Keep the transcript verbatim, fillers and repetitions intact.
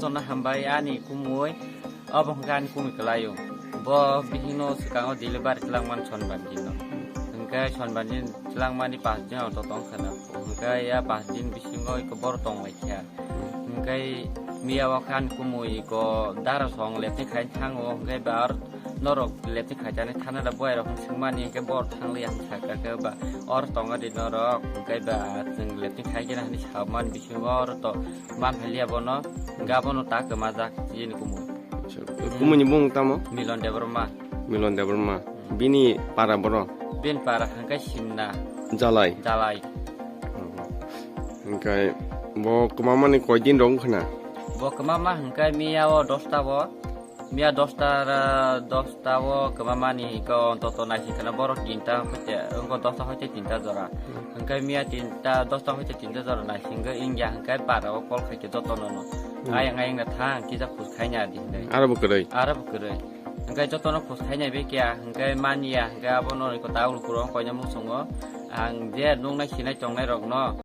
Tona hambai ani kumui, obo hwnkhe ani kumui kwlaio. Bo bihikno swkango delivery twlangmani Sonbanjino. Hwnkhe Sonbanjin twlangmani pas din o to tong khana. Hwnkhe ya pas din bisingo iko boro tong lai kha. Hwnkhe miya o khe ani kumui iko dara song lepni khai thango, hwnkhe ba ar norok lepni khai jani thana da boy rok swngmani hwnkhe bor thang li ang sakha khe ba or tongo di norok, hwnkhe ba chwng lepni khai khe hani saman bisingo or to man haliya bono, hwnkhe abono ta kwmajak chini kumui. Acha, kumui ni bung tamo? Milon Debbarma. Milon Debbarma. Bini para boro? Bini para hwnkhe Simna. Jalai? Jalai. Hwnkhe bo kwmamani koi din rok wngkha na? Bo kwmama hwnkhe miya o dosta bo. Miya dosta ra, dosta o kwmamani hwnkhe ontoto naising khana borok tinta hoite, wngkha dosta hoite tinta jora. Hwnkhe miya tinta, dosta hoite tinta jora naisingwi wngya hwnkhe para o call khaikhe jotono no. Hmm. Ayang ayang na thang, kisa khus khaina di hinwi. Aro bo kwrwi? Aro bo kwrwi. Hwnkhe jotono khus khaina bai kya, hwnkhe manya, hwnkhe abono iko ta ulu kuro koina muchungo. Ang je nuknai sinai tongnai rokno,